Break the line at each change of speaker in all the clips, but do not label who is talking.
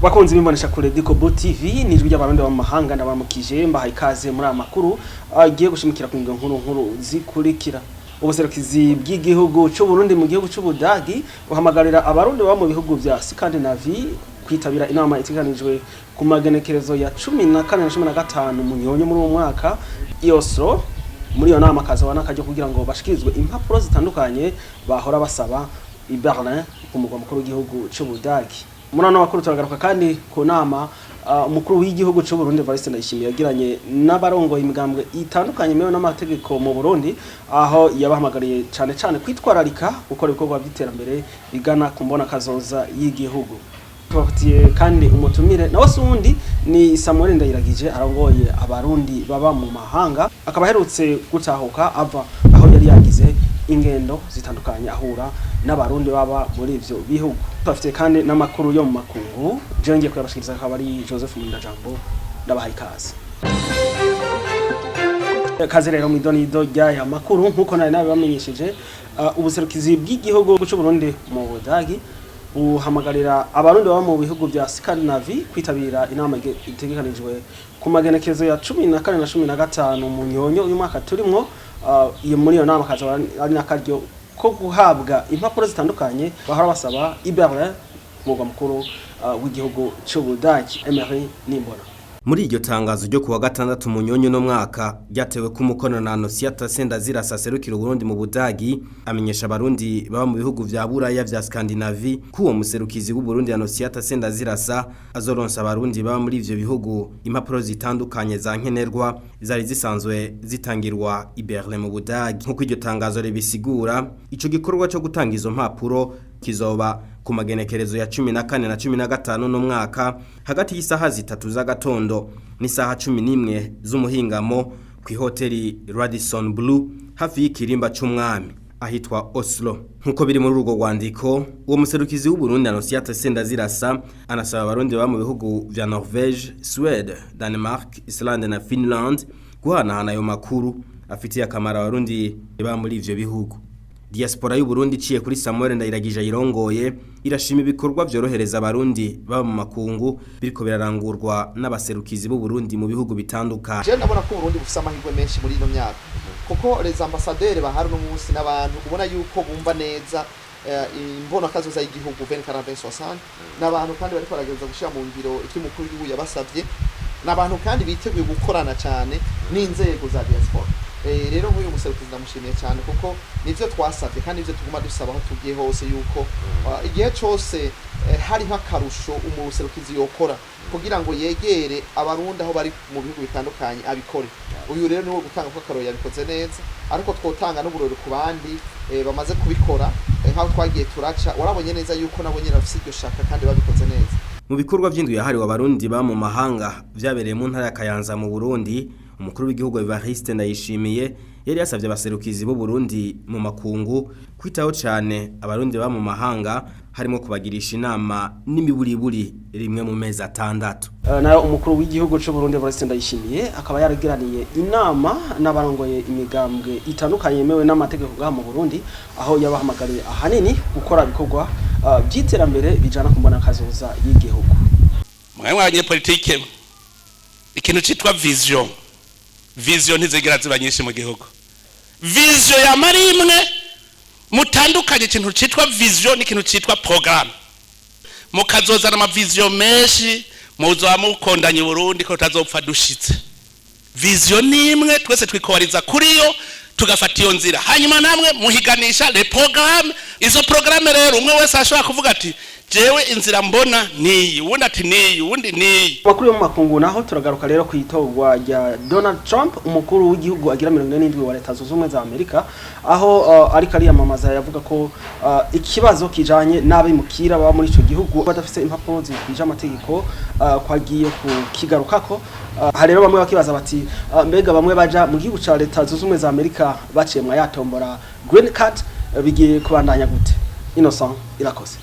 Bakunzi b'imbonesha kure Dikobu TV nijwi ry'abarundi mu mahanga, ndabaramukije, mbahaye ikaze muri aya makuru agiye gushimikira ku ngingo nkuru nkuru zikurikira. Ubuserukizi bw'igihugu c'u Burundi mu gihugu c'Ubudagi buhamagarira abarundi baba mu bihugu vya Scandinavie kwitabira inama itegekanijwe ku magenekerezo ya 14 na 15 Munyonyo muri uwo mwaka i Oslo. Muri iyo nama kazoba n'akaryo kugira ngo bashikirizwe impapuro zitandukanye bahora basaba i Berlin, ku mugwa mukuru w'igihugu c'Ubudagi. Muri ano makuru turagaruka kandi ku nama umukuru w'igihugu c'u Burundi Evariste Ndayishimiye yagiranye n'abarongoye imigambwe itandukanye yemewe n'amategeko mu Burundi, aho yabahamagariye cane cane kwitwararika gukora ibikorwa by'iterambere bigana ku mbona kazoza y'igihugu. Tubafitiye kandi umutumire, nawe si uwundi ni Samuel Ndayiragije, arongoye abarundi baba mu mahanga, akaba aherutse gutahuka ava aho yari yagize ingendo zitandukanye ahura n'abarundi baba muri ivyo bihugu. Tubafitiye kandi n'amakuru yo mu makungu. Jewe ngiye kuyabashikiriza akaba ari Joseph Mundajambo. Ndabahaye ikaze. Kaze rero mw'idonido ry'aya makuru. Nk'uko nari nabibamenyesheje, ubuserukizi bw'igihugu c'u Burundi mu Budagi buhamagarira abarundi baba mu bihugu vya Scandinavie kwitabira inama itegekanijwe ku magenekerezo ya 14 na 15 Munyonyo uyu mwaka turimwo. Iyo muri iyo nama kazoba ari n'akaryo ko guhabwa impapuro zitandukanye bahora basaba i Berlin, mugwa mukuru w'igihugu c'Ubudagi. Emery Nimbona.
Muri iryo tangazo ryo kuwa gatandatu Munyonyo no mwaka, ryatewe ku mukono na Anosiata Sendazirasa aserukira Uburundi mu Budagi, amenyesha abarundi baba mu bihugu vya Buraya vya Scandinavie ko uwo muserukizi w'u Burundi Anosiata Sendazirasa azoronsa abarundi baba muri ivyo bihugu impapuro zitandukanye za nkenerwa zari zisanzwe zitangirwa i Berlin mu Budagi. Nkuko iryo tangazo ribisigura, ico gikorwa cyo gutanga izo mpapuro kizoba ku magenekerezo ya 14 na 15 no mwaka, hagati y'isaha 3 z'agatondo n'isaha 11 z'umuhingamo, ku hoteli Radisson Blue hafi y'ikirimba c'umwami ahitwa Oslo. Nkuko biri muri urwo rwandiko, uwo muserukizi w'u Burundi Anosiate Sendazirasa anasaba abarundi baba mu bihugu vya Norvège, Suède, Denmark, Islande na Finland guhanahana ayo makuru afitiye akamaro abarundi baba muri ivyo bihugu. Diaspora y'u Burundi iciye kuri Samuel Ndayiragije ayirongoye irashima ibikorwa vyorohereza abarundi baba mu makungu biriko birarangurwa n'abaserukizi b'u Burundi mu bihugu bitandukanye.
Je ndabona ko Burundi bufise amahirwe menshi muri ino myaka, kuko les ambassadeurs bahari uno munsi n'abantu ubona yuko bumva neza imbono kazoza y'igihugu 2040 2060, n'abantu kandi bariko baragerageza gushira mu ngiro ivyo umukuru w'igihugu yabasavye, n'abantu kandi biteguye gukorana cyane n'inzego za diaspora. Rero nk'uyu muserukizi ndamushimiye cyane, kuko nivyo twasavye kandi nivyo tuguma dusaba aho tugiye hose, yuko igihe cose hariho akarusho umuserukizi yokora kugira ngo yegere abarundi aho bari mu bihugu bitandukanye abikore. Uyu rero niwo gutanga ko akarorero, yabikoze neza, ariko twotanga n'uburori ku bandi bamaze kubikora, nk'aho twagiye turaca warabonye neza yuko nabo nyene bafise iryo shaka kandi babikoze neza.
Mu bikorwa vy'indwi yahariwe abarundi ba mu mahanga vyabereye mu ntara ya Kayanza mu Burundi, umukuru w'igihugu Evariste Ndayishimiye yari yasavye abaserukizi b'u Burundi mu makungu kwitaho cane abarundi ba mu mahanga, harimo kubagirisha inama n'imiburiburi rimwe mu mezi 6.
Nayo umukuru w'igihugu c'u Burundi Evariste Ndayishimiye akaba yaragiraniye inama n'abarongoye imigambwe itandukanye yemewe n'amategeko ngaha mu Burundi, aho yabahamagariye ahanini gukora ibikorwa vy'iterambere bijana ku mbona kazoza y'igihugu.
Mwe abanyepolitike, ikintu citwa vision, vision ntizigera ziba nyinshi mu gihugu. Vision yamara imwe. Mutandukanye ikintu citwa vision n'ikintu citwa programme. Mukazozana ama vision menshi, muzoba mukondanye Burundi ko tutazopfa dushitse. Vision ni imwe, twese twikobariza kuri yo, tugafata iyo nzira. Hanyuma namwe muhiganisha le programme. Izo programme rero, umwe wese ashobora kuvuga ati: "Jewe inzira mbona niyi", uwundi ati: "Niyi", uwundi niyi.
Amakuru yo mu makungu naho, turagaruka rero ku itorwa rya Donald Trump, umukuru w'igihugu agira 47 wa Leta Zunze Ubumwe za Amerika, aho ariko ariyamamaza yavuga ko ikibazo kijanye n'abimukira baba muri ico gihugu badafise impapuro zikwije amategeko kwagiye kukigarukako. Aha rero bamwe bakibaza bati: "Mbega bamwe baja mu gihugu ca Leta Zunze Ubumwe za Amerika baciye mwa yatombora green card, bigiye kubandanya gute?" Innocent Irakoze.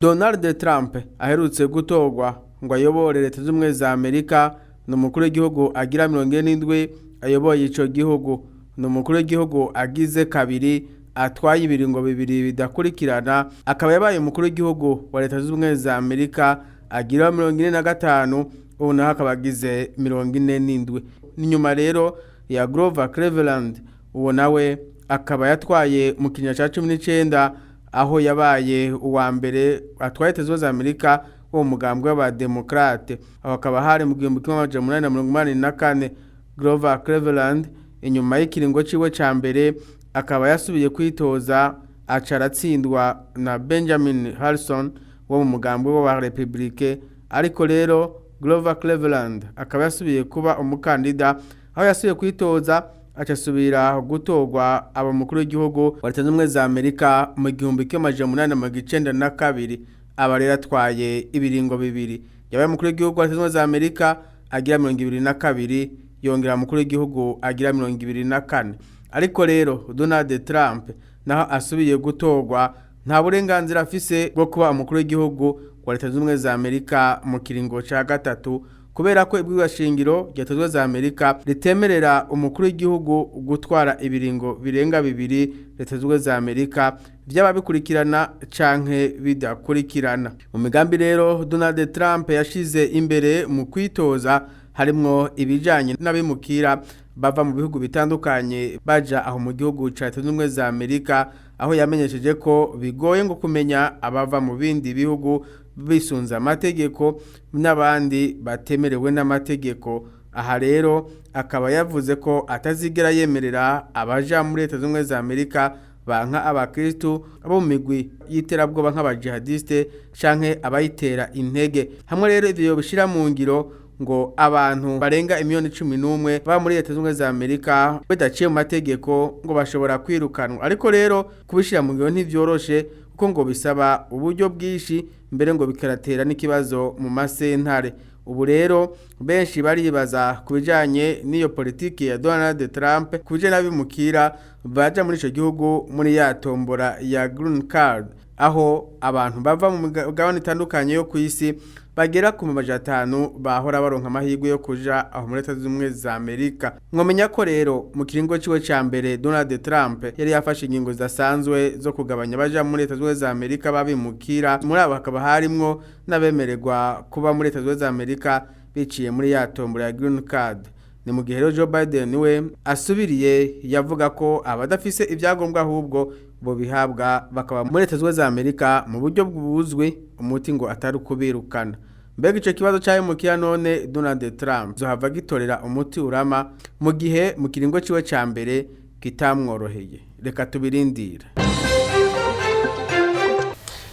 Donald Trump aherutse gutorwa ngo ayobore Leta z'Ubumwe za Amerika. Ni umukuru w'igihugu agira 47 ayoboye ico gihugu. Ni umukuru w'igihugu agize kabiri atwaye ibiringo bibiri bidakurikirana, akaba yabaye umukuru w'igihugu wa Leta z'Ubumwe za Amerika. agira 45, ubu naho akaba agize 47. Ni nyuma rero ya Grover Cleveland, uwo nawe akaba yatwaye mu kinyejana ca 19, aho yabaye uwa mbere atwaye Leta Zunze za Amerika wo mu mugambwe w'abademokrate. Aho akaba hari mu 1884. Grover Cleveland, inyuma y'ikiringo ciwe ca mbere, akaba yasubiye kwitoza, aca aratsindwa na Benjamin Harrison wo mu mugambwe w'abarepublike. Ariko rero Grover Cleveland akaba yasubiye kuba umukandida, aho yasubiye kwitoza, aca asubira gutorwa, aba mukuru w'igihugu wa Leta Zunze za Amerika mu 1892. Aba rero atwaye ibiringo bibiri: yabaye umukuru w'igihugu wa Leta Zunze za Amerika agira 22, yongera umukuru w'igihugu agira 24. Ariko rero Donald Trump, naho asubiye gutorwa, nta burenganzira afise bwo kuba umukuru w'igihugu wa Leta Zunze za Amerika mu kiringo ca gatatu, kubera ko ibwirizwa shingiro rya Leta Zunze za Amerika ritemerera umukuru w'igihugu gutwara ibiringo birenga bibiri Leta Zunze za Amerika, vyaba bikurikirana canke bidakurikirana. Mu migambi rero Donald Trump yashize imbere mu kwitoza harimwo ibijanye n'abimukira bava mu bihugu bitandukanye baja aho mu gihugu ca Leta Zunze za Amerika, aho yamenyesheje ko bigoye ngo kumenya abava mu bindi bihugu bisunze amategeko n'abandi batemerewe n'amategeko. Aha rero akaba yavuze ko atazigera yemerera abaja muri Leta Zunze za Amerika banka abakristu, abo mu migwi y'iterabwoba nk'abajihadiste canke abayitera intege. Hamwe rero ivyo bishira mu ngiro, ngo abantu barenga 11 miliyoni baba muri Leta Zunze za Amerika bidaciye mu mategeko ngo bashobora kwirukanwa. Ariko rero kubishira mu ngiro ntivyoroshe, kuko ngo bisaba uburyo bwinshi, mbere ngo bikaratera n'ikibazo mu masentare. Ubu rero benshi baribaza ku bijanye n'iyo politiki ya Donald Trump ku bijanye n'abimukira baja muri ico gihugu muri ya tombora ya Green Card, aho abantu bava mu migabane itandukanye yo ku isi bagera ku 500 bahora baronka amahirwe yo kuja aho muri Leta Zunze za Amerika. Mwomenya ko rero mu kiringo ciwe ca mbere Donald Trump yari yafashe ingingo zidasanzwe zo kugabanya abaja muri Leta Zunze za Amerika babimukira. Muri abo hakaba harimwo n'abemererwa kuba muri Leta Zunze za Amerika biciye muri ya tombora ya Green Card. Ni mu gihe rero Joe Biden we asubiriye yavuga ko abadafise ibyangombwa ahubwo bo bihabwa bakaba muri Leta Zunze za Amerika mu buryo bwuzwi, umuti ngo atari ukubirukana. Mbega ico kibazo c'abimukira none Donald Trump zohava gitorera umuti urama, mu gihe mu kiringo ciwe ca mbere kitamworoheye? Reka tubirindire.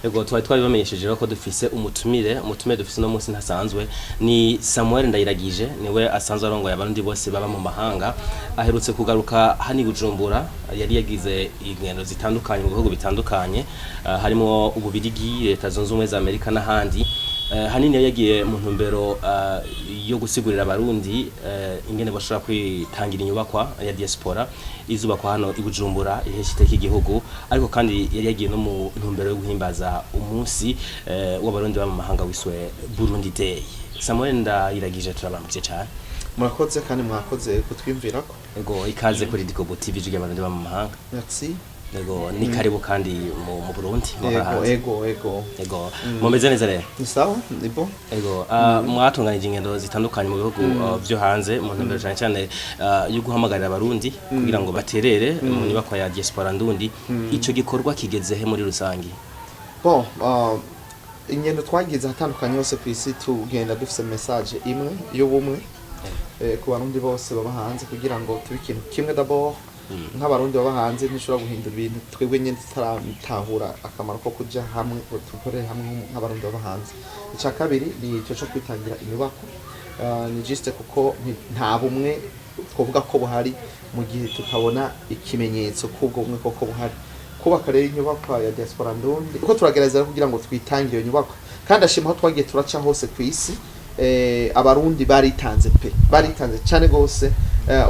Ego, twari twabibamenyesheje rero ko dufise umutumire. Umutumire dufise uno munsi ntasanzwe, ni Samuel Ndayiragije, niwe asanzwe arongoye abarundi bose baba mu mahanga. Aherutse kugaruka hano i Bujumbura. Yari yagize ingendo zitandukanye mu bihugu bitandukanye, harimo Ububirigi, Leta Zunze Ubumwe za Amerika n'ahandi. Hanini yari yagiye mu ntumbero yo gusigurira abarundi ingene bashobora kwitangira inyubakwa ya diaspora izubakwa hano i Bujumbura, ihesha iteka igihugu. Ariko kandi yari yagiye no mu ntumbero yo guhimbaza umunsi w'abarundi baba mu mahanga wiswe Burundi Day. Samuel Ndayiragije, turabaramukije cyane.
Murakoze kandi mwakoze kutwimvirako.
Ego, ikaze kuri Dikobo TV, ijwi ry'abarundi baba mu mahanga.
Merci.
Ego, ni karibu kandi mu Burundi mu
Ego.
hanze.
Ego.
Ego, mumeze neza rero?
Ni sawa, ni bon.
Ego, mwatunganije ingendo zitandukanye mu bihugu vyo hanze mu ntumbero cyane cyane yo guhamagarira abarundi kugira ngo baterere mu nyubakwa ya diaspora ndundi. Ico gikorwa kigeze he muri rusangi?
Bon, ingendo twagize ahatandukanye hose ku isi, tugenda dufise message imwe y'ubumwe ku barundi bose baba hanze, kugira ngo tube ikintu kimwe. D'abord, nk'abarundi baba hanze ntishobora guhindura ibintu twebwe nyene tutaratahura akamaro ko kuja hamwe ngo dukorere hamwe nk'abarundi baba hanze. Ica kabiri ni ico co kwitangira inyubako. Ni juste kuko nta bumwe twovuga ko buhari mu gihe tutabona ikimenyetso k'ubwo bumwe koko buhari. Kubaka rero inyubakwa ya diaspora ndundi, kuko turagerageza rero kugira ngo twitangire iyo nyubakwa. Kandi ashima aho twagiye turaca hose ku isi, abarundi baritanze pe, baritanze cyane gose.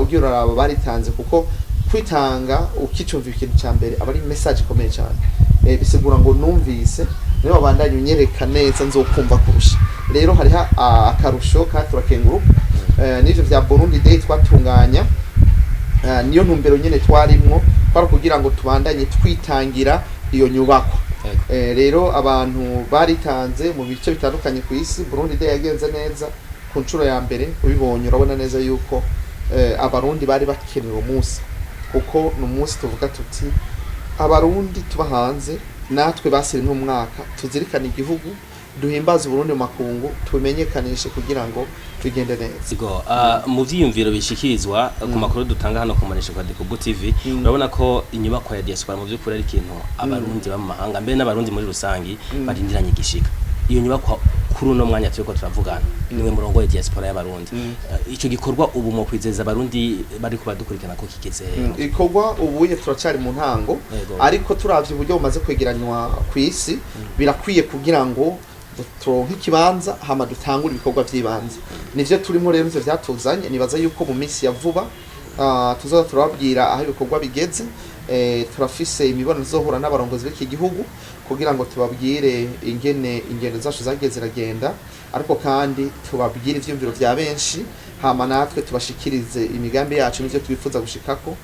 Ugiye uraraba baritanze, kuko kwitanga ukicumva ikintu cya mbere aba ari message ikomeye cyane. Bisigura ngo numvise, niyo wabandanye unyereka neza nzokumva kurusha. Rero hariho akarusho kandi turakenguruka. N'ivyo vya Burundi Day twatunganya, niyo ntumbero nyene twarimwo, kwari kugira ngo tubandanye twitangira iyo nyubakwa. Rero abantu baritanze mu bice bitandukanye ku isi. Burundi Day yagenze neza ku nshuro ya mbere. Ubibonye urabona neza yuko Abarundi bari bakeneye uwo munsi, kuko ni umunsi tuvuga tuti Abarundi tuba hanze natwe basiri n'umwaka tuzirikane igihugu, duhimbaze Uburundi mu makungu, tumenyekanishe kugira ngo bigende neza.
Sigo, mu vyiyumviro bishikirizwa ku makuru dutanga hano ku manesha kwa Dekobu TV, urabona ko inyubako ya diaspora mu vy'ukuri ari ikintu Abarundi ba mu mahanga, mbere n'Abarundi muri rusangi, barindiranye igishika. Iyo nyubako kuri uno mwanya turiko turavugana, niwe murongo wa diaspora y'Abarundi. Ico gikorwa ubu mu kwizeza Abarundi bariko badukurikirana ko kigeze hehe?
Ikorwa ubuye turacari mu ntango, ariko turavye uburyo bumaze kwegeranywa ku isi, birakwiye kugira ngo turonke ikibanza hama dutangure ibikorwa vy'ibanze. Nivyo turimo rero, ivyo vyatuzanye. Nibaza yuko mu minsi ya vuba tuzoza turababwira aho ibikorwa bigeze. Turafise imibonano izohura n'abarongozi b'iki gihugu kugira ngo tubabwire ingene ingendo zacu zagiye ziragenda, ariko kandi tubabwire ivyiyumviro vya benshi, hama natwe tubashikirize imigambi yacu n'ivyo twifuza gushikako,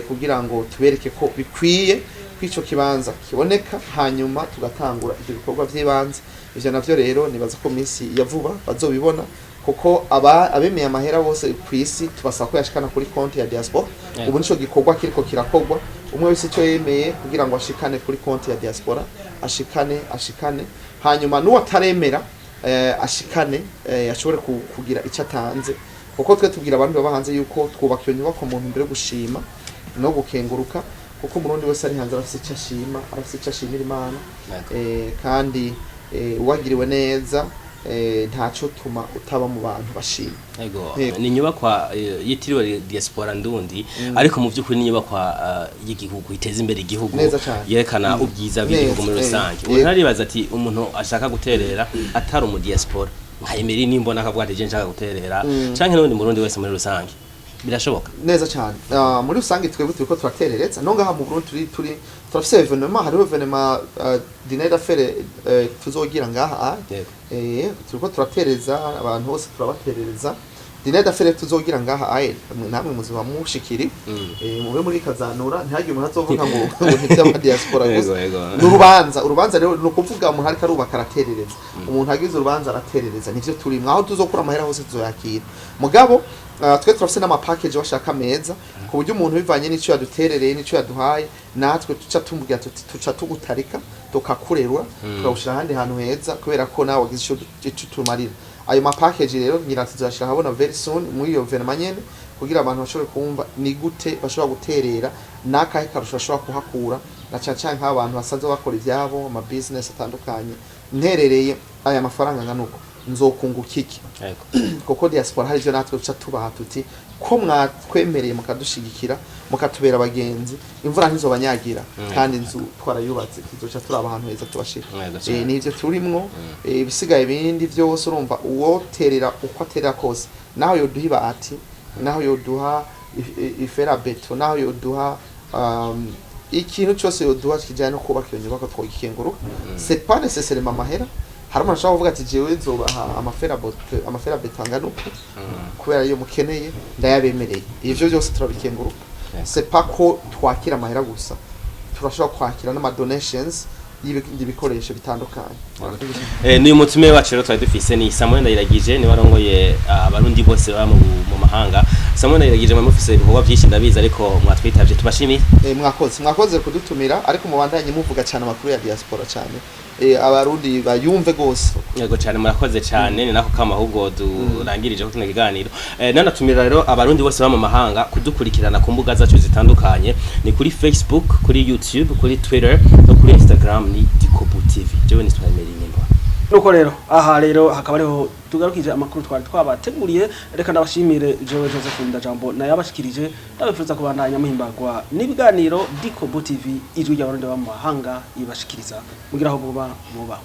kugira ngo tubereke ko bikwiye ko ico kibanza kiboneka, hanyuma tugatangura ivyo bikorwa vy'ibanze. Ivyo navyo rero nibaza ko mu minsi ya vuba bazobibona, kuko aba abemeye amahera bose ku isi tubasaba ko yashikana kuri konti ya diaspora. Ubu nico gikorwa kiriko kirakorwa, umwe wese icyo yemeye kugira ngo ashikane kuri konti ya diaspora, ashikane, ashikane, hanyuma n'uwataremera ashikane, ashobore kugira icyo atanze, kuko twe tubwira abantu baba hanze yuko twubaka iyo nyubako mu ntumbero yo gushima no gukenguruka, kuko Umurundi wese ari hanze arafise icyo ashima, arafise icyo ashimira Imana. Kandi uwagiriwe neza ntaco tuma utaba mu bantu bashima.
Ni inyubakwa yitiriwe diaspora ndundi, ariko mu by'ukuri ni inyubakwa y'igihugu iteza imbere igihugu,
Neza cane.
yerekana ubwiza bw'igihugu muri rusange. Umuntu aribaza ati umuntu ashaka guterera atari umu diaspora nka Emery nimbona akavuga ati je nshaka guterera, canke n'undi Murundi wese muri rusange, birashoboka?
Neza cyane. Muri rusange twebwe turiko turaterereza no ngaha mu Burundi, turi turafise événement, hariho événement dîner d'affaires tuzogira ngaha. Turiko turatereza abantu bose, turabaterereza dîner d'affaires tuzogira ngaha aye, namwe muzoba mushikiri, mube muri kazanura, ntihagire umuntu azovuga ngo ntivy'aba diaspora gusa. Ni urubanza, urubanza rero ni ukuvuga umuntu ariko arubaka araterereza, umuntu agize urubanza araterereza. Nivyo turimwo, aho tuzokura amahera hose tuzoyakira. Mugabo twe turafise n'ama package bashaka meza, ku buryo umuntu bivanye n'ico yaduterereye n'ico yaduhaye, natwe tuca tumubwira tuti tuca tugutarika, tukakurerwa, tukawushira ahandi hantu heza, kubera ko nawe wagize ico tumarira. Ayo ma package rero ngira tuzashira ahabona very soon muri iyo événement nyene, kugira abantu bashobore kumva ni gute bashobora guterera, n'akahe karusho bashobora kuhakura, na cane cane nk'abantu basanzwe bakora ivyabo ama business atandukanye: nterereye aya mafaranga angana uko, nzokunguka iki? Kuko diaspora hari ivyo natwe duca tubaha tuti ko mwatwemereye mukadushigikira, mukatubera abagenzi, imvura ntizobanyagira, kandi inzu twarayubatse, tuzoca turaba ahantu heza tubashira. Nivyo turimwo. Ibisigaye bindi vyose, urumva uwoterera uko aterera kose, naho yoduha ibati, naho yoduha i fer à béton, naho yoduha ikintu cyose yoduha kijyanye no kubaka iyo nyubako, twogikenguruka. C'est pas nécessairement amahera. Hari umuntu ashobora kuvuga ati jewe nzobaha ama fer à béton angana uku kubera iyo mukeneye, ndayabemereye. Ivyo byose turabikenguruka. C'est pas ko twakira amahera gusa, turashobora kwakira n'ama donations y'ibindi bikoresho bitandukanye.
N'uyu mutume wacu rero twari dufise ni Samuel Ndayiragije, niwe arongoye Abarundi bose baba mu mahanga. Samuel Ndayiragije, mwe mufise ibikorwa byinshi ndabizi, ariko mwatwitavye tubashimiye.
Mwakoze, mwakoze kudutumira, ariko mubandanye muvuga cyane amakuru ya diaspora cyane, Abarundi bayumve gose.
Yego cyane, murakoze cyane. Ni nako kama ahubwo durangirije ko kino kiganiro. Nanatumira rero Abarundi bose baba mu mahanga kudukurikirana ku mbuga zacu zitandukanye, ni kuri Facebook, kuri YouTube, kuri Twitter no kuri Instagram, ni Dikobu TV. Jewe ni Swahili Nimba.
Nuko rero aha rero hakaba ariho tugarukije amakuru twari twabateguriye. Reka ndabashimire jewe Joseph Ndajambo nayabashikirije, ndabifuriza kubandanya muhimbagwa n'ibiganiro Dikobu TV, ijwi ry'Abarundi baba mu mahanga ibashikiriza. Mugira aho muba muba.